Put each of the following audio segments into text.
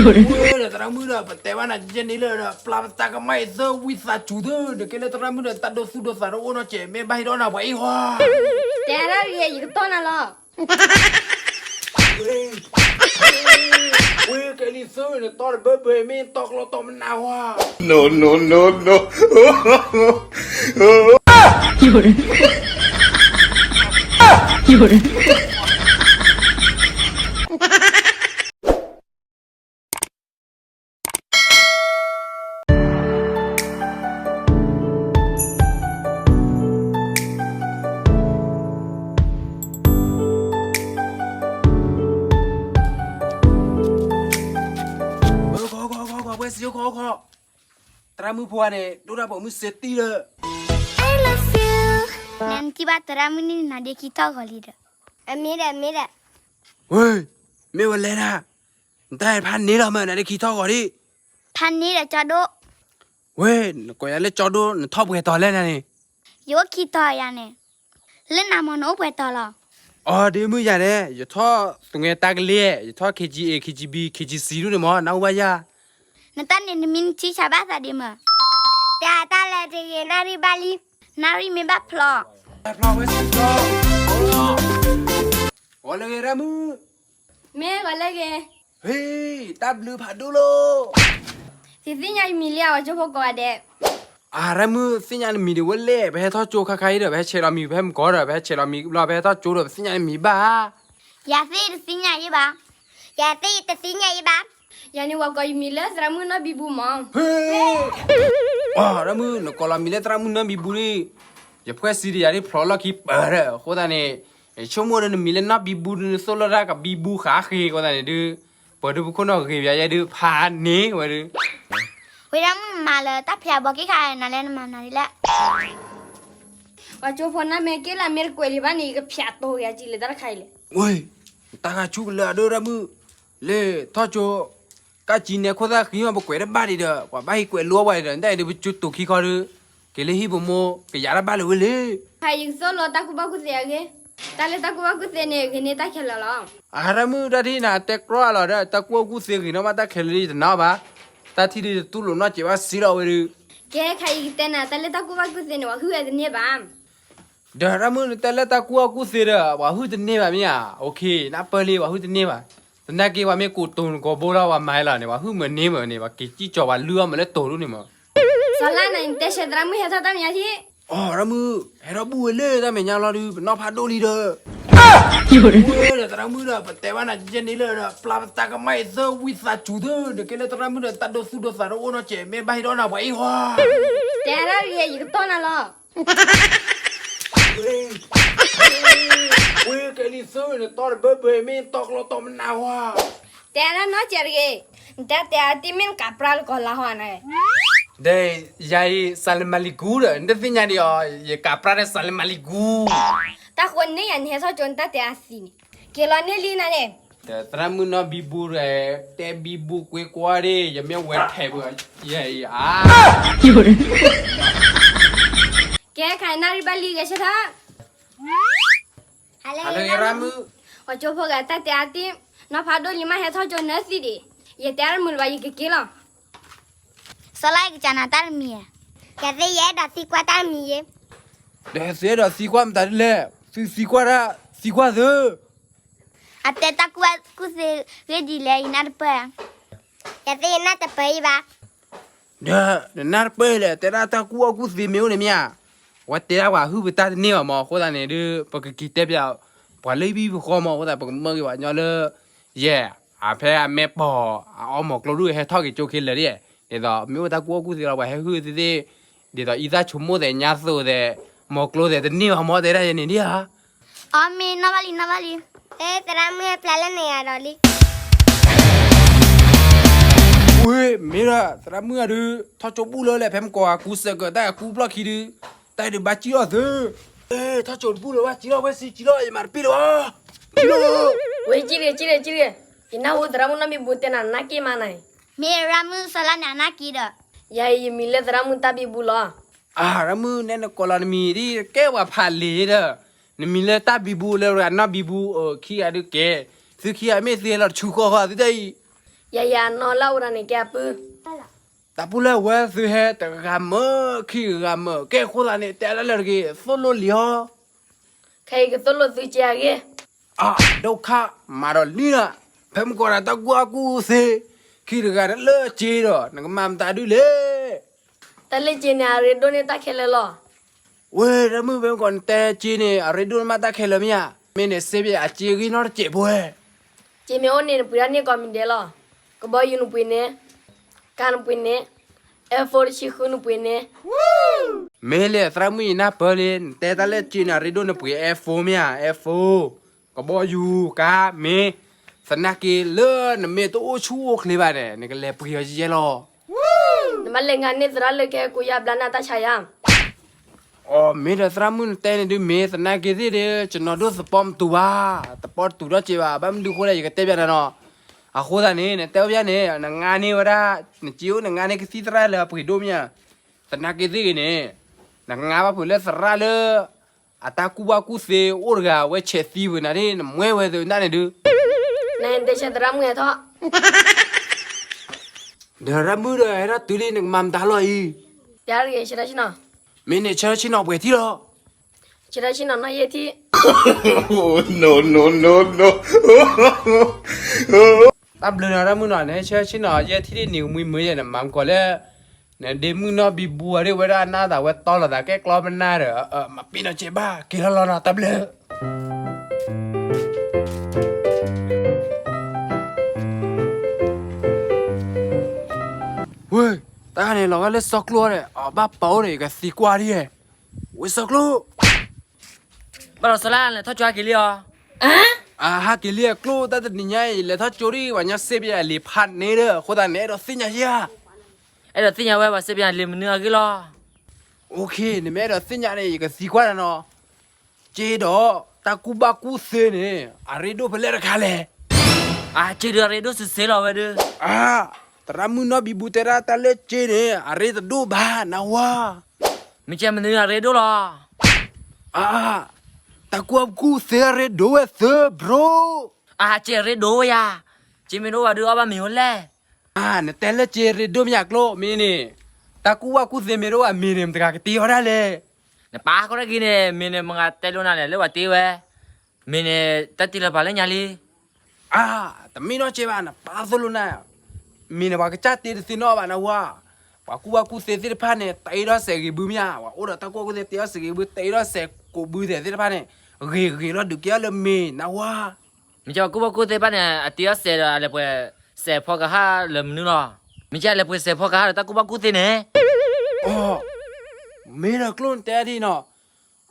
ဝဲဒီးသရၣ်မုၣ်ဒီး ပတဲဘၣ်နၤယဲန့ၣ်လၢဒီး ပျၢ်ပတၢ်ကမၣ်အံၤသၢဝံသးစူၤသၢ နကဲလၢသရၣ်မုၣ်ဒီး တၢ်ဒိသူၣ်ဒိသးတအိၣ်နီတစဲး မ့ၢ်ဘၣ်ဟ့ၣ်ဒီးနၤပှၤအံၤဟီ. တဲဒၣ်ဂ့ၤ ယကတီၢ်နၤလီၤ. ဝဲကဲလံသၢ နတီၢ်တဘၢဘၢ မ့ၢ်တီၢ်ကျီတီၢ်မနုၤဝဲ. No no no no. ဝဲစံးခီခီ သရၣ်မုၣ်ဖိန့ၣ် ဒိၣ်တၢ်ပိာ်မုၣ်စ့တံၢ်လၢ နထံၣ်ဘၣ်သရၣ်မုၣ်န့ၣ် နၤဒ့ခံထီၣ်ဂီၤလံဒီး အမ့ၢ်ဒီး မ့ၢ်ဒီး ဝဲ မ့ၢ်ဝဲလဲၤဒၣ် နတၢ်ဖးန့ၢ်လီၤမး နၤဒ့ခံထီၣ်ဂီၤဒံး ဖးန့ၢ်ဒီးကၠီဒိၣ် ဝဲ နကိးယၤလၢကၠီဒိၣ် နထီၣ်ပှဲၤတီၤလဲၣ်နၤန့ၣ် ယအိၣ်ခံတီၤယၤန့ၣ် လၢနမၤနအိၣ်ပှဲၤတီၤလီၤ. အီၤဒ့မုၣ်ယၤန့ၣ် ယထီၣ်သူငဲတၢ်ကလ့ၢ် ယထီၣ် K G A K G B K G C ဒိၣ်န့ၣ်မး နအိၣ်ဘၣ်ယၤ နတၢ်န့ၣ် နမံနထံဆးဘၣ်သးဒ့မး တၢ်တၢ်လဲၤတဂ့ၤ နၣ်ရံၣ်ဘၣ်လံ နၣ်ရံၣ်မ့ၢ်ဘၣ်ဖျိ ဖျိဝဲစံးကီ ဂီၤလၢဂ့ၤရၣ်မုၣ် မ့ၢ်ဂီၤလၢဂ့ၤ ဟ့ၣ် တၢ်ဘျုးဖးဒိၣ်လီၤ သ့ၣ်ညါယမံၤလံဧါ ဝဲကၠိဖိကိးဂၤဒဲး အရၣ်မုၣ် သ့ၣ်ညါနမံၤဒံးဝဲလဲၣ် ပဟဲထီၣ်ကၠိခါခါအံၤဒီး ပဟဲဆဲးလီၤမံၤ ပဟဲမုၢ်ကီၢ်ဒီး ပဟဲဆဲးလီၤမံၤဘျီ ပဟဲထီၣ်ကၠိဒီး ပသ့ၣ်ညါနမံၤဘၣ် ယၤသ့ၣ်တသ့ၣ်ညါယဲဘၣ် ယၤသ့ၣ်တသ့ၣ်ညါယဲဘၣ် ယၤန့ၣ် ဝဲကိးယမံၤလၢသရၣ်မုၣ်နီၢ်ဘံဘူမး ဟ့ၣ် အရၣ်မုၣ် နကိးလီၤမံၤလၢသရၣ်မုၣ်နီၢ်ဘံဘူဒံး ယဖှဲၣ်စံဒံးယၤဒ်ဖျိးလီၢ်ခံပၢၢ်ဒီး အဃိသတးန့ၣ် ယဆိကမိၣ်ဒီးနမံၤလၢနီၢ်ဘံဘူဒုး နသိၣ်လိတၢ်ကဘံဘူဃာ်ဃ့အဃိသတးန့ၣ်ဒုး ပှၤဒုးပခိၣ်နီၢ်ဂ့ၤပယၤယဲဒုး ဖးန့ၢ်ဝဲဒုး ဝဲဒၣ်မုၣ်မၤလၢတၢ်ဖျးဘီက့ၤခါနၤလၢနမၤနၤဒ်လဲၣ် ပှၤကၠိဖိနၢ်မဲာ်က့ၤလၢမ့ၢ်တကွဲးလံာ်ဘၣ်န့ၣ် ယကဖျးတိၤက့ၤအကံလဲၤတၢ်တခါအံၤလဲၣ် ဝဲ တၢ်ဂၤဆူၣ်ကလၢအဒိၣ်ရၣ်မုၣ် လၢထီၣ်ကၠိ ကၢ်ကံနဲခိၣ်သၣ်ဃံမး ပကွဲးတဘၣ်ဒံးဒီး ပှၤဘၣ်ဟံးကွဲးလိအီၤပှၤဒီး နတၢ်အံၤဒုးပကၠိတိၤခံခီဒုး က့ၤလၢဟံၣ်ပမိၢ် ကယၤတၢ်ဘၣ်လၢၤဝဲလံ ခါယကသိၣ်လိတၢ်ကူၣ်ဘၣ်ကူၣ်သ့အဂ့ၢ် တၢ်လၢတၢ်ကူၣ်ဘၣ်ကူၣ်သ့န့ၣ် ဂ့ၤန့ၢ်တၢ်ခဲလၢာ်လီၤ အရၣ်မုၣ်တၢ်ထံၣ်နၤတဲကြီအလီၤဒီး တၢ်ကူၣ်ဘၣ်ကူၣ်သ့ဂ့ၤနီၢ်ဘၣ်တၢ်ခဲလၢာ်လံတနီၤဘၣ် တၢ်ထံၣ်ဒုးတတူၢ်လိာ်နီၢ်စဲးဘၣ်စံလီၤဝဲဒုး ကဲခါယကတဲနၤ တၢ်လၢတၢ်ကူၣ်ဘၣ်ကူၣ်သ့န့ၣ် ပှၤဟုၣ်ဝဲတန့ၢ်ဘၣ် ဒီးရၣ်မုၣ်နတဲလၢတၢ်ကူၣ်ဘၣ်ကူၣ်သ့ဒီး ပှၤဟုၣ်တန့ၢ်ဘၣ်မ့ၢ်ဧါ okay နၢ်ပၢၢ်လံ ပှၤဟုၣ်တန့ၢ်ဘၣ် သနာ်က့ပှၤမ့ၢ်ကိးတိၤနကိးဘိထီၣ်ပှၤမၤလီၤန့ၣ် ပှၤဟုၣ်မၢန့ၢ်မၢန့ၣ် ပှၤက့ၤစံၣ်ကၠီၤပှၤလုၢ်အီၣ်မၢလၢတိၤဒိၣ်န့ၣ်မး စီၤလါနၤ နတဲဆဲးသရၣ်မုၣ်ဟဲထီၣ်တၢ်မဲာ်ညါထံၣ် အီၤ ရၣ်မုၣ် ဟဲထီၣ်ဘူၣ်ဝဲလၢတၢ်မဲာ်ညါလီၤဒုး ပနီၢ်ဖးဒိၣ်လံဒီး ဝဲဒီးသရၣ်မုၣ်ဒီး ပတဲဘၣ်နၤယဲန့ၣ်လၢဒီး ပျၢ်ပတၢ်ကမၣ်အံၤသၢဝံသးစူၤသၢ နကဲလၢသရၣ်မုၣ်ဒီး တၢ်ဒိသူၣ်ဒိသးတအိၣ်နီတစဲး မ့ၢ်ဘၣ်ဟ့ၣ်ဒီးနၤပှၤအံၤဟီ တဲဒၣ်ဂ့ၤ ယကတီၢ်နၤလီၤ ဝဲကဲလံသၢ နတီၢ်တဘၢဘၢ မ့ၢ်တီၢ်ကျီတီၢ်မနုၤဝဲ တဲဒၣ်နီတစဲးတဂ့ၤ နတၢ်တဲအါတံၢ်မ့ၢ်နကးပြၢ်လၢကီၤလါဟီန့ၣ် ဒီး ယၤအံၤ စၤလမၤလံၤကူဒီး နတသ့ၣ်ညါဒံးအီၤ ယကးပြၢ်ဒီးစၤလမၤလံၤကူ တၢ်ဃိန့ၢ်ယၤ နဟဲထီၣ်ကၠိ နတၢ်တဲအါသံန့ၣ် က့ၤလီၤန့ၢ်လံနၤန့ၣ် ဒီးသရၣ်မုၣ်နီၢ်ဘံဘူဒီး တဲဘံဘူကွ့ကွီဒၣ် ယမ့ၢ်ဝဲထဲးဘၣ် ယဲအံၤဧါ ကဲ ခါနၣ်ရံၣ်ဘၣ်လံ ဂဲၤဆၢထၢၣ် ဟါလၢဂ့ၤရၣ်မုၣ် ပှၤကၠိဖိဂၤတၢ်တဲအါတံၢ် နီၢ်ဖးဒိၣ်လံမး ဟဲထီၣ်ကၠိနၢသံဒံး ယတဲအါတမုာ်လၢၤဘၣ် ယကက့ၤလီၤ စီၤလါ ယကစၢ်နၤတၢ်တမံၤဧါ ယၤသ့ၣ်ယအဲၣ်ဒိးသံကွၢ်တၢ်တမံၤယဲ ဒီးသ့ၣ်အဲၣ်ဒိးသံကွၢ်မတၤဒ်လဲၣ် သုသံကွၢ်တၢ် သံကွၢ်သု အတဲတၢ်ကူၣ်ဘၣ်ကူၣ်သ့ဂ့ၢ်ဒ်လဲၣ် ယနၢ်တပၢၢ်ဧါ ယၤသ့ၣ်ယနၢ်တပၢၢ်အံၤဘၣ် ဒီးနနၢ်တပၢၢ်လဲၣ် တဲဒၣ်တၢ်ကူၣ်ဘၣ်ကူၣ်သ့မ့ၢ်အိၣ်န့ၣ်မ့ၢ်ဧါ ဝဲတဲဒၣ်ပှၤဟုၣ်ပတၢ်တန့ၢ်ဘၣ်မး အဃိသတးန့ၣ်ဒုး ပကက့ၤတဲပျး ပှၤလၢဟံၣ်ပဃီမး အဃိသတး ပကမၢက့ၤပှၤကညီလၢ ယဲၢ် အဖဲအမဲာ်ပီၢ် အအီမိၢ်ကျိဒုး ဟဲထီၣ်က့ၤကၠိခဲလၢာ်ဒ် ဒ်သိးမ့ၢ်အိၣ်တၢ်ကူၣ်ဘၣ်ကူၣ်သ့လီၤ ပှၤဟဲဟုၣ်သ့ၣ်သ့ၣ် ဒ်သိးအံသၣ်ဆိကမိၣ်သဲးညါသိးသဲး မိၢ်ကျိသဲးတန့ၢ်ဘၣ်မး တဲဒၣ်ယဲန့ၣ်ဒ်ဧါ အီ မ့ၢ်နီၢ်ဘၣ်လံ နီၢ်ဘၣ်လံ အဲ သရၣ်မုၣ်ဟဲဖျါလၢန့ၣ်ယၤဒီးလံ ဝ့ၢ် မ့ၢ်ဒီး သရၣ်မုၣ်အဒုး ထီၣ်ကၠိဘူၣ်လၢလဲၣ် ဖဲမ့ၢ်ကိးဂၤကူစဲးကၢး တၢ်ဂၤကူဘျီၣ်ခံဒုး တၢ်ဒုးဘၣ်စံၣ်လီၤသု အဲ ထီၣ်ကၠိတဘူၣ်လၢၤဘၣ် စံၣ်လီၤဝဲစံၣ် စံၣ်လီၤ ယမၤတပ့ၢ်လၢၤဘၣ် ဝ့ၢ် စံၣ်တဂ့ၤ စံၣ်တဂ့ၤ စံၣ်တဂ့ၤ ယနၢ်ဟူသရၣ်မုၣ်နီၢ်ဘံဘူတဲနၤ နၢ်က့ၢ်မးနၤ မ့ၢ်ရၣ်မုၣ်စီၤလါန့ၣ် အနၢ်က့ၢ်ဒီး ယၤအံၤယမံၤလၢသရၣ်မုၣ်တၢ်ဘံဘူလီၤ အၢ ရၣ်မုၣ်နဲနကိးလီၤနမံၤဒ်ကဲပှၤဖးလံာ်ဒီး နမံၤလၢတၢ်ဘံဘူလၢနီၢ်ဘံဘူ အခံဂၤဒုးကဲ သုခံဂၤမ့ၢ်သ့လီၤတဆူဃီဃီသုတၢ်အံၤ ယၤယၤနီၢ်လၢအအိၣ်ဒီးန့ၣ်ကဲအပုၢ်, တၢ်ပူၤလၢဝဲသုဟဲတဂၤမုာ် ခံဂၤမုာ် ကဲအဃိသတးန့ၣ် တဲဒၣ်လၢတဂ့ၤ သိၣ်လိလံၤဟီ, ခဲအံၤကသိၣ်လိသုကဲအဂ့ၢ်, အဒိၣ်ခါ မၤဒီးလံလၢ, ဖဲမုၢ်ကီၢ်ဒီးတၢ်ကူၣ်ဘၣ်ကူၣ်သ့, ခံတဂၤန့ၣ်လၢက့ဒီး နကမၤမတၤဒုလဲၣ် တၢ်လၢက့န့ၣ် အရ့ဒိၣ်န့ၢ်တၢ်ခဲလၢာ်လီၤ. ဝဲ တၢ်မုၢ် ဖဲမုၢ်ကီၢ်နတဲက့န့ၣ် အရ့ဒိၣ်န့ၢ်မးတၢ်ခဲလၢာ်မ့ၢ်ဧါ, မ့ၢ်န့ၣ် စ့ပယၤအက့ဂံၢ်နီတစဲးဖိဝဲ, က့မ့ၢ်အိၣ်န့ၣ် နပှ့ၤဒၣ်န့ၢ်ကိးမံၤဒဲးလီၤ. ကဘီယူၤနပှ့ၤန့ၣ်, ကါနပှ့ၤန့ၣ်, Air Force တဆံဃုနပှ့ၤန့ၣ် မ့ၢ်လၢသရၣ်မုၣ်အံၤနၢ်ပၢၢ်လံ နတဲတၢ်လၢက့န့ၣ် အရ့ဒိၣ်နပှ့ၤ Air Force မ့ၢ်ဧါ, Air Force, ကဘီယူၤ, ကါ, မ့ၢ်, သနာ်က့လၢနမ့ၢ်တအိၣ်ဆူၣ်အိၣ်ချ့ဘၣ်န့ၣ် နကလဲၤပှ့ၤအီၤယဲယဲလီၤ. နမ့ၢ်လဲၤငါန့ၢ်သရၣ်လၢကဟဲကိးယါဘျါနၤတၢ်ဆါယါ အီၤ မ့ၢ်ဒီးသရၣ်မုၣ်နတဲန့ၣ်ဒုးမ့ၢ် သနာ်က့သ့ၣ်ဒီး ကနီၤဒိၣ်သပီၢ်မတူာ်ဘၣ်, သပီၢ်တူာ်ထီၣ်က့ဘၣ်, ဘၣ်မနုၤဃိလဲၣ် ယကတဲပျးနၤနီၤ, အဃိသတးန့ၣ် နတဲအိၣ်ပျါန့ၣ် နငါန့ၢ်ဝဲဒၣ်, နက့အိၣ်နငါန့ၢ်ကသံၣ်သရၣ်လၢအပှ့ၤဒိၣ်မ့ၢ်ဧါ, သနာ်က့သ့ၣ်ဂ့ၤန့ၣ်, နငါဘၣ်ဖုးလၢသရၣ်လၢ အတၢ်ကူၣ်ဘၣ်ကူၣ်သ့အိၣ်တဂၤ အဝဲဆဲးသံဝဲနၤဒ် နမွဲဝဲသ့ၣ်နၤန့ၣ်ဒုး နတဲဆၢသရၣ်မုၣ်ဟဲထီၣ်, ဒီးသရၣ်မုၣ်ဒီးဟဲထီၣ်တုၤလံ နကမၤမတၤလီၤအံၤ, ယၤတဂ့ၤ ဆၢထၢၣ်ဆ့ၣ်နီၤ, မ့ၢ်န့ၣ် ဆၢထၢၣ်ဆ့ၣ်နီၤပှဲၤထံၣ်လီၤ, ဆၢထၢၣ်ဆ့ၣ်နီၤနီၢ်ယဲၢ်ထံၣ်, တၢ်ဘျုးနီၤသရၣ်မုၣ်နီၤ, နဟဲဆၢထၢၣ်ဆ့ၣ်နီၤယဲၢ်ထံၣ်ဒ်န့ၣ် ကမှံမုာ်ယဲၢ် နမၤမကီးလၢ နဒ့မုၣ်နီၢ်ဘံဘူအဒ့ၣ်ဝဲဒၣ်နၢ်သးဝဲတီလီၤသးကဲကျီပနၢ်ဒီး မၤပ့ၤနီၢ်ကဲဘၣ် က့ၤလီၤလီၤနီၤ တၢ်ဘျုး ဝ့ၢ်, တၢ်န့ၣ်လီၤဂာ်လၢစီၤကျိဒီး အဘၣ်ပာ်အိၣ်ဒီး ယကသံကွၢ်ဒ်, ဝ့ၢ်စီၤကျိ, ဘၣ်လီၤစီၤလါ လဲၤထီၣ်ကၠိဟဲက့ၤလံအီၤ, အဟဲက့ၤလံအကျိ တၢ်တနံၤညါအံၤ လဲၤထီၣ်ကၠိဒ် ပှၤညီစ့ပယၤလံာ်ဖးန့ၣ်ဒီး အဃိသတးန့ၣ် အဲၣ်ဒိးသ့ၣ်ညါယၤ အဲၣ်ဒိးသ့ၣ်ညါဝဲ ပှၤစ့ပယၤလံာ်မနုၤအဂ့ၢ်လီၤ. နမ့ၢ်အဲၣ်ဒိးသ့ၣ်ညါန့ၣ် ယကသံကွၢ်နၤနီၤ, က့ဒီး တၢ်ကူၣ်ဘၣ်ကူၣ်သ့န့ၣ် အရ့ဒိၣ်ဖဲလဲၣ်တခါလဲၣ်. အက့ဒုးအရ့ဒိၣ်စ့ၢ်ကီးလီၤဝဲဒုး, သရၣ်မုၣ်နီၢ်ဘံဘူတဲဒၣ်တၢ်လၢက့န့ၣ် အရ့တဒိၣ်ဘၣ် နဝၤ, မ့ၢ်က့မနုၤအရ့ဒိၣ်လီၤ. တၢ်ကူၣ်ဘၣ်ကူၣ်သ့အရ့ဒိၣ်ဝဲသၢ bro. အက့အရ့ဒိၣ်ဝဲယၤ, က့မ့ၢ်တအိၣ်ဘၣ်ဒုး အီၣ်ဘၣ်မ့ၤဝဲလဲၣ်. နတဲလၢက့ရ့ဒိၣ်မ့ၢ်အကျိ မ့ၢ်န့ၣ်, တၢ်ကူၣ်ဘၣ်ကူၣ်သ့မ့ၢ်တအိၣ်ဘၣ်မ့ၤန့ၣ် မတဂၤကတ့အီၣ်ဒၣ်လဲၣ်. နပာ်ကီတၢ်ဂ့ၤန့ၣ် မ့ၢ်န့ၣ် မတၤတဲလိာ်နၤလဲၣ် လၢပှၤတ့ဝဲ, မ့ၢ်န့ၣ် တၢ်တ့လီၤပာ်လၢညါလံ. တမ့ၢ်နီၢ်က့ဘၣ် နပာ်သိၣ်လိနၤ, မ့ၢ်န့ၣ် ပှၤကစၢ်တ့တသ့နီၣ်ဘၣ် နဝၤ, ပှၤကူၣ်ဘၣ်ကူၣ်သ့သ့ၣ်တဖၣ်န့ၣ် တ့ထီၣ်စဲးဂ့ၤဘုမ့ၢ်ဧါ, ပှၤအိၣ်ဒီးတၢ်ကူၣ်ဘၣ်ကူၣ်သ့တ့ထီၣ်စဲးဂ့ၤဘု တ့ထီၣ်စဲးကိးဘုသ့ၣ်တဖၣ်န့ၣ်, ဂ့ၤဂ့ၤလီၤဒုးက့အီၣ်လၢမ့ၤ နဝၤ. မ့ၢ်က့ပှၤကူၣ်ဘၣ်ကူၣ်သ့တဖၣ်န့ၣ် အတ့ထီၣ်စဲးဒီး အလဲၤပှ့ၤစဲးဖီကဟၣ်လၢမနုၤလီၤ. မ့ၢ်က့လဲၤပှ့ၤစဲးဖီကဟၣ်ဒီးတၢ်ကူၣ်ဘၣ်ကူၣ်သ့န့ၣ်, မ့ၢ်ဒီးကျိၣ်နတဲဒ်နီၤ,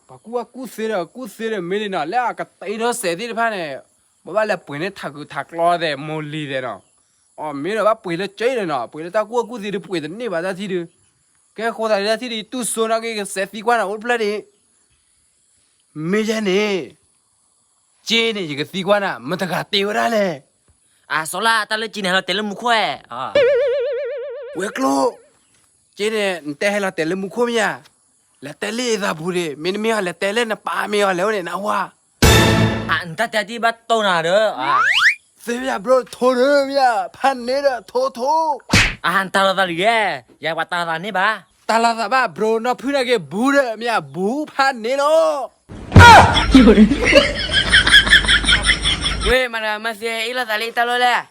ပှၤကူၣ်ဘၣ်ကူၣ်သ့ဒီးကူၣ်သ့ဒီးမ့ၢ်ဒ်နီၤ လၢအကတ့ထီၣ်စဲးသ့ၣ်တဖၣ်န့ၣ်, ပဘၣ်လဲၤပှ့ၤန့ၢ်ထးဂုၤထးကျီသဲး မိၢ်လံၤသဲးနီၤ, အမ့ၢ်ဒီးဘၣ်ပှ့ၤလၢက့ဒီးနီၤ ပှ့ၤလၢတၢ်ကူၣ်ဘၣ်ကူၣ်သ့ဒုးပှ့ၤတန့ၢ်ဘၣ်တၢ်ထံၣ်ဒုး, ကဲဃိသးဒ်တၢ်ထံၣ်ဒုး တူၢ်စိနာ်က့ ကစဲးသံကွၢ်နၤအိၣ်တဖျၢၣ်ဒံး မ့ၢ်ယဲန့ၣ်, က့န့ၣ် ယကသံကွၢ်နၤ မတဂၤတ့ဝဲဒၣ်လဲၣ်. အစီၤလါ တၢ်လၢက့န့ၣ် ဟဲလီၤတဲာ်လၢမူခိၣ်ဧါ. ဝဲၤကျိၤ, က့န့ၣ် နတဲဟဲလီၤတဲာ်လၢမူခိၣ်မ့ၢ်ဧါ, လဲၤတဲလၢအသးပူၤဒံး မ့တမ့ၢ်အီၤ လဲၤတဲလၢနပၢ်မ့ၢ်အီၤ လဲၤအိၣ်န့ၣ် နဝၤ. နတၢ်တဲတံၢ်ဘၣ်တိၢ်နၤဒီး သ့ၣ်မ့ၢ်ဧါ bro ထိဒီးမ့ၢ်ဧါ ဖးန့ၢ်ဒီးထိထိ. အဟါ နတၢ်လီၤသးလံဧါ, ယပှၤတၢ်လီၤသးန့ၢ်ဘၣ်. တၢ်လီၤသးဘၣ် bro နီၢ်ဖုၣ်နာ်က့ ဘူးဒီးမ့ၢ်ဧါ ဘူးဖးန့ၢ်လီၤ. ဝ့ၢ် မၤတဂၤမၤသံ အ့ၣ်လိာ်သးလၢယတၢ်လီၢ်လဲၣ်.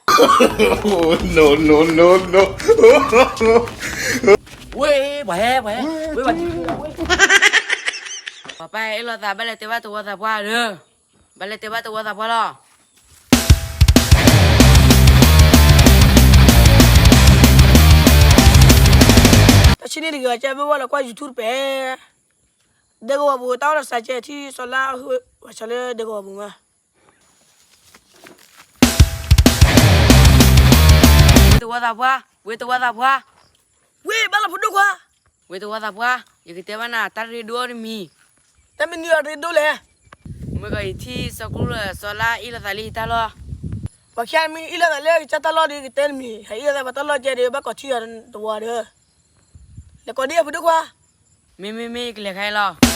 ဝ့ၢ် ပှၤဟဲ ပှၤဟဲ ဝ့ၢ် ပှၤပၢ်အ့ၣ်လိာ်သး ဘၣ်လဲၤတဲဘၣ်တဝီသးပှၢ်ဒီး, ဘၣ်လဲၤတဲဘၣ်တဝီသးပှၢ်လီၤ. တဆံနံၣ်တဂ့ၤ ကဲ ဘၣ်ဝဲလၢကွၢ် YouTube တပဲ, ဒဲကဝီၤပူၤ တၢ်အိၣ်ဒီးစးကဲထံၣ်စီၤလါ ဟဝဲဆၢလၢဒဲကဝီၤပူၤမး. ဝ့ၢ်တဝီသးပှၢ်, ဝ့ၢ်တဝီသးပှၢ်, ဝ့ၢ်ဘၣ်လီၤဖိဒိၣ်ခွါ, ဝ့ၢ်တဝီသးပှၢ်, ယကတဲဘၣ်နၤ တၢ်ရ့ဒိၣ်အီၤတမံၤ, တၢ်မနုၤအရ့ဒိၣ်လဲၣ်. မ့ၢ်ကီးယထံၣ်စီၤကျိဒီးစီၤလါအ့ၣ်လိာ်သးလၢယတၢ်လီၢ်, ပှၤခံဂၤမ့ၢ်အ့ၣ်လိာ်သးလၢယကစၢ်တၢ်လီၢ်ဒီး ယကတဲတမံၤ, ဟဲအ့ၣ်လိာ်သးပှၤတၢ်လီၢ်ကဲဒီး ဘၣ်ကိးထံၣ်အီၤတဝီဒီး, လဲၤကိးဒံးအဖိဒိၣ်ခွါ. မ့ၢ်မ့ၢ်မ့ၢ် ယကလဲၤခါအံၤလီၤ.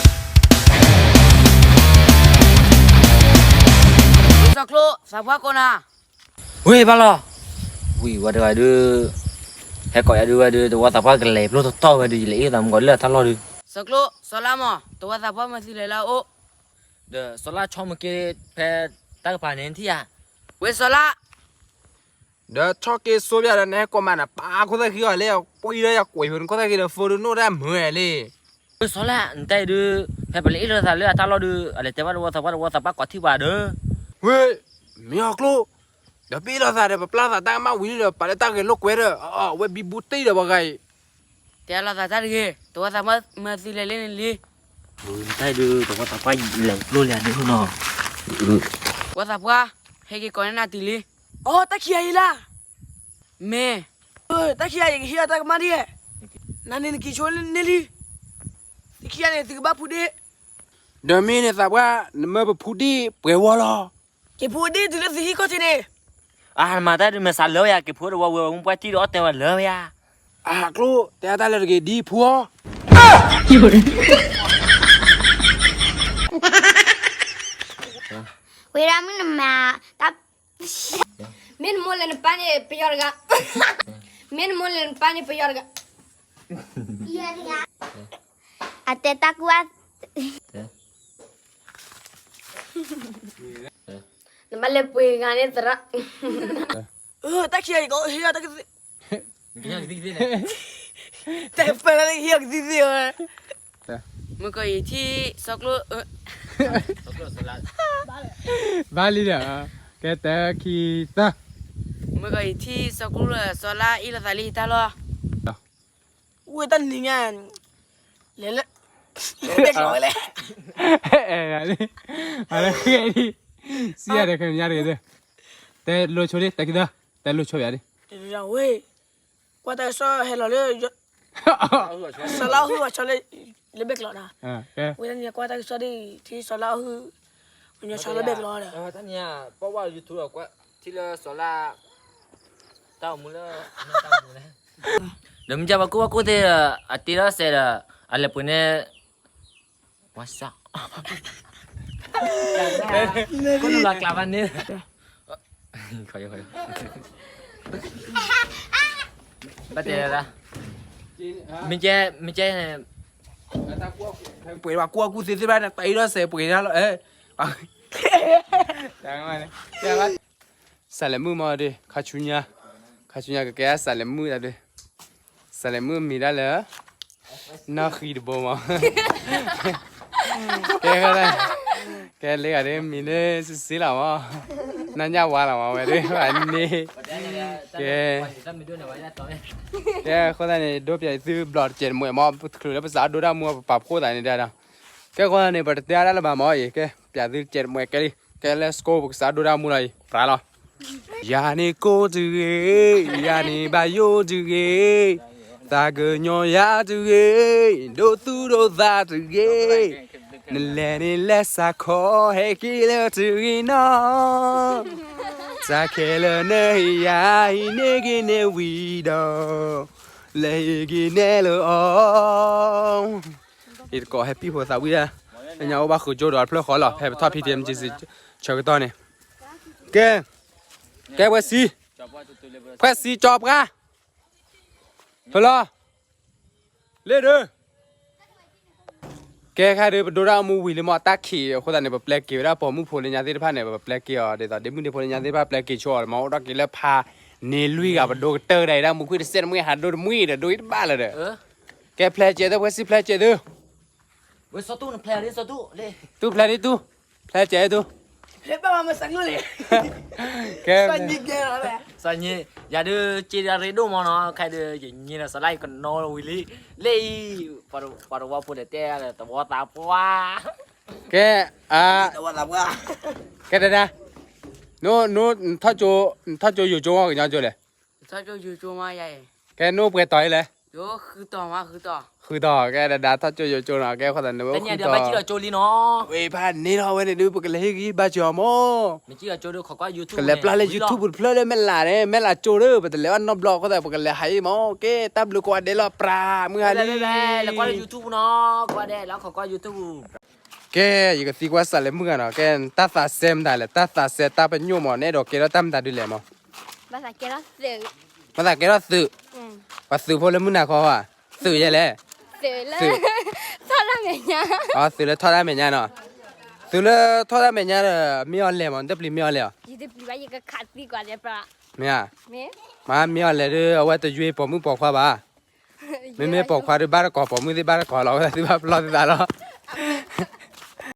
စီၤကျိ သးပှၢ်ကိးနၤ. ဝ့ၢ်ဘၣ်လီၤ. ဝံၤဝဲတဂၤဒုး, ဟဲကိးယၤဒုးဝဲဒုး တဝီသးပှၢ်ကလဲၤဖျိထီၣ်ထီၣ်ဝဲဒုး ယလဲၤအ့ၣ်လိာ်သးမုၢ်ကီးလၢအတၢ်လီၢ်ဒုး. စီၤကျိ, စီၤလါမး, တဝီသးပှၢ်မၢသုလဲၤလၢအအိၣ်, ဒီးစီၤလါဆီၣ်မၢက့ၤဖဲတၢ်ကပၤန့ၣ်ထံၣ်ဧါ. ဝဲစီၤလါ ဒီးဆီၣ်က့ၤစိပျၢ်ဒီးနဟဲကိးမးနပၢ်ခိၣ်သၣ်ဃံအီၤလၢ ပှံဒီးယကွဲးဖိနခိၣ်သၣ်ဃံဒီး ဖိဒုးနိၣ်တၢ်မုာ်ဝဲလံ. ဝဲစီၤလါ နတဲဒုး, ဖဲပလဲၤအ့ၣ်လိာ်သးလၢအတၢ်လီၢ်ဒုး အလဲၤတဲဘၣ်တဝီသးပှၢ် တဝီသးပှၢ်ကိးထံၣ်ပှၤဒီး, ဝဲ, မ့ၢ်အီၤကျိ, ဒီးပအ့ၣ်လိာ်သးဒီး ပပျၢ်သးတၢ်ကမၣ်ဝံၤလံဒီး ပာ်လၢတၢ်ဂဲၤလိာ်ကွဲဒီး အဝဲဘံဘူတံၢ်ဒီးပှၤဂၤအံၤ. တဲလိာ်သးတၢ်တဂ့ၤ, တဝီသးပှၢ်မၢသုလဲၤလၢန့ၣ်လံ. နတဲဒုး တဝီသးပှၢ်လဲၤဖျိလံဒုးနီၤ. တဝီသးပှၢ်, ဟဲက့ၤကိးန့ၢ်နၤတုၤလံ. အိ တၢ်ခံဂၤအံၤလၢ မ့ၢ်, တၢ်ခံဂၤအံၤကဟ့ၣ်အီၤတၢ်ကမၣ်ဒ်, နန့ၣ်နက့ၤဆိလၢန့ၣ်လံ. သုခံဂၤန့ၣ် သုကဘၣ်ဖူဒ့ၣ်, ဒီးမ့ၢ်န့ၣ်သးပှၢ် နမၢပဖူဒ့ၣ်ပှဲၤဝီလီၤ. က့ၤဖူဒ့ၣ်တုၤလၢသုဟံၣ်ခီၣ်ထံးန့ၣ်. အမၤတၢ်ဒုး မ့ၢ်စးလၢဝဲယၤ က့ၤဖူဒီးဝဲဝဲမူပှၢ်တံၢ်ဒီးအီၣ်တဲဝဲလၢဝဲယၤ. အကျိ, တဲအတၢ်လၢတဂ့ၤ ဒ်ဖူအီၤ. ဝဲဒၣ်မုၢ်နမၤတၢ်, မ့ၢ်နမိၢ်လဲၤနပၢ်န့ၣ်ပယီၤတဂၤ, မ့ၢ်နမိၢ်လဲၤနပၢ်န့ၣ်ပယီၤတဂၤ. အတဲတၢ်ကူၣ်ဘၣ်, နဘၣ်လဲၤပှ့ၤဂၤန့ၣ်သရၣ်, တၢ်ခံဂၤအံၤကဟ့ၣ်အီၤတၢ်ကသ့ၣ်, တၢ်ပၢၢ်လၢဟ့ၣ်အီၤကသ့ၣ်သ့ၣ်ဝဲ. မုၢ်ကီးယံာ်ထံၣ်စီကျိ, ဘၣ်လံဒီး, ကဲတၢ်ခံသၢ, မုၢ်ကီးယံာ်ထံၣ်စီကျိလၢစီၤလါအ့ၣ်လိာ်သးလၢယတၢ်လီၢ်. ဝဲတၢ်နံၤညါ, လဲၤလၢ, လဲၤလၢကျိၤဝဲလဲၣ်. အဲ, စံၣ်ယၤဒီးခဲမညါတဂ့ၤ, တဲလိာ်ဆိဒ်, တၢ်ခံသၢ, တဲလိာ်ဆိယၤဒ်, ဝဲ, ကွၢ်တၢ်ကစီၣ်ဟဲလီၤလၢ စီၤလါအီၣ်ဟုၣ်အီၤဆီလၢ, လၢဘဲၣ်ကျီၤဒီး, ဝဲဒၣ်န့ၣ်ကွၢ်တၢ်ကစီၣ်ဒ်, ထံစီၤလါအီၣ်ဟုၣ်, ပညီဆီလၢဘဲၣ်ကျီၤဒီး, တၢ်န့ၣ်, ပီၣ်ဝါ YouTube ထံလၢစီၤလါ, တၢ်အိၣ်မူလၢ, ဒီးမ့ၢ်ကဘၣ်ကိၢ်ဘၣ်ကိၢ်သ့ၣ်, အတ့လီၤစဲးဒီး, အလဲၤပှ့ၤန့ၣ် ဝါစၢ်, ခိၣ်နူာ်လီၤကျးဘၣ်န့ၣ်, ဘၣ်တဲလၢ, မ့ၢ်ကဲ, မ့ၢ်ကဲ, ပှ့ၤဘၣ်ကိၢ်ဘၣ်ကိၢ်သ့ၣ်သ့ၣ်ဘၣ်န့ၣ် တၢ်အ့ၣ်လိာ်စဲးပှ့ၤန့ၣ်လီၤ, စးလဲၤမုၣ်မးဒီး ခါဆူညါ, ခါဆူညါကကဲစးလဲၤမုၣ်တၢ်ဒီး, စးလဲၤမုၣ်မံၤဒၣ်လၢ နီၢ်ဃံတဘိမး, ကဲ, ကဲလၢဂၤဒ်မံၤလၢစ့စ့လီၤမး, နီၢ်ညၣ်ဝါလီၤမး ဝဲဒ်န့ၣ်, ကဲ, ကဲအဃိသတးန့ၣ် ဒိပျးသုဘျီတစဲးတမှဲးမး ပချုးလၢပစးဒိတၢ်မူ ပပာ်ဖှိၣ်သးန့ၣ်ဒၣ်ဒီး, ကဲအဃိသတးန့ၣ် ပတတဲအါဒၣ်လၢၤဘၣ်မးအံၤ ကဲ, ပျးသုတစဲးတမှဲးကဲလံ, ကဲ let's go ပကစးဒိတၢ်မူလီၤအံၤ ပြးလီၤ. ယၤန့ၣ်ကိၢ်တဂ့ၤ, ယၤန့ၣ်ဘၣ်ယိၣ်တဂ့ၤ, သးကညီၤယၤတဂ့ၤ, ဒိသူၣ်ဒိသးတဂ့ၤ, နလဲၤန့ၣ်လဲၤစးခီ ဟဲက့ၤလၢတဂ့ၤနီၤ, တၢ်ခဲလၢာ်နဟ့ၣ်ယၤ ဟံးန့ၢ်က့ၤန့ၢ်ဝံၤဒီး, လဲၤဟ့ၣ်က့ၤနဲၣ်လၢအီၤ ယတကိးဟဲပံၣ်ဖိသးဝံၣ်ဧါ, ညါအိၣ်ဘၣ်ဃုာ်ကၠိဒီးတဖျၢၣ်ဃီလီၤ, ဖဲပထီၣ် P T M G C ဆၢကတီၢ်န့ၣ်, ကဲ, ကဲ ဖဲစံ, ဖဲစံကၠီပှၢ်, ဖဲလီၤ, လ့ၣ်ဒုး, ကဲခါဒုး ပဒိတၢ်အိၣ်မူဝံၤလံမး တၢ်ခံးအဃိသတးန့ၣ် ပပျဲက့ၤဝဲဒၣ်ပိာ်မုၣ်ဖိလၢညါသ့ၣ်တဖၣ်န့ၣ် ပပျဲက့ၤအီၤဒ်သိး ဒ့မုၣ်ဒ့ဖိလၢညါသ့ၣ်တဖၣ်ပျဲက့ၤဆိအီၤမး အိၣ်ဒီးက့ၤလၢဖးန့ၢ်လွံၢ်ဂၤပဒိကတၢၢ်ဒၣ်အံၤ ဒၣ်မူခွံတစဲးတမှံဟးဒိတမှံဒီး ဒိအံၤတဘၣ်လၢၤဒီး, ကဲဖျဲးစဲးသု ဖဲစံဖျဲးစဲးသု, တူၢ်ဖျဲးဒ်တူၢ်, ဖျဲးစဲးသု, ကဲ, စီၤညံ, ယၤဒုး က့ဒၣ်ရ့ဒိၣ်မးနီၤ ခဲဒုး ယညံဒီးစီၤလါယကနီၤဝံၤလံ, လ့ၣ်အံၤ, ပှၤတဝီဖိဒီးတဲလၢတဝီသးပှၢ်, ကဲ, ကဲဒၣ်ဒၣ်, နထီၣ်ကၠိယိၤကၠိမး ကညီကၠိလဲၣ်, ကဲနအိၣ်ပှဲၤတီၤအံၤလဲၣ်, ဃုတီၤ, ကဲဒၣ်ဒၣ်ထီၣ်ကၠိယိၤကၠိနီၤ ကဲဃိသတးန့ၣ် ဝဲဃုတီၤ, ဝဲဖးန့ၢ်ထီၣ်ဝဲန့ၣ်ဒုး ပကလဲၤဟ့ၣ်ဂံၢ်ဘါစၢၤအီၤမး, ကလဲၤပျၢ်လၢ YouTube တဖျၢၣ်လၢမဲၢ်လးန့ၣ် မဲၢ်လးကၠိဒီး ပတလဲၤဘၣ်နီတဘျီအဃိသတး ပကလဲၤဟးအံၤမး, ကဲတၢ်ဘျုးကိးဂၤဒဲးလီၤ ပြးမုၢ်ဟါလံ, ကဲ ယကသံကွၢ်စးလဲၤမုၣ်ဂၤနီၤ ကဲ တၢ်သးစဲမတၤလဲၣ် တၢ်သးစဲတၢ်ပညိၣ်မး နအဲၣ်ဒိးကဲထီၣ်တၢ်မတၤဒုးလဲၣ်မး, ဘၣ်သးကဲထီၣ်သုး, ဘၣ်သးကဲထီၣ်သုး, ပှၤသုးဖိလၢမုၢ်နၤခီဧါ, သုးယဲလဲၣ်, သုးလၢထီၣ်တၢ်မဲာ်ညါ, သုးလၢထီၣ်တၢ်မဲာ်ညါနီၤ, သုးလၢထီၣ်တၢ်မဲာ်ညါဒီး မ့ၢ်အီၤလဲၣ်မး, နတပျံၤမ့ၢ်အီၤလဲၣ်ဧါ, မ့ၢ်ဧါ, မ့ၢ်အီၤလဲၣ်ဒီး အဝဲတယွ့ပိာ်မုၣ်ပိာ်ခွါဘၣ်, မ့မ့ၢ်ပိာ်ခွါဒီးဘၣ်တကိး ပိာ်မုၣ်သ့ၣ်ဘၣ်တကိးလီၤ, အဝဲသ့ၣ်ဘၣ်ပလီၢ်သ့ၣ်သးလီၤ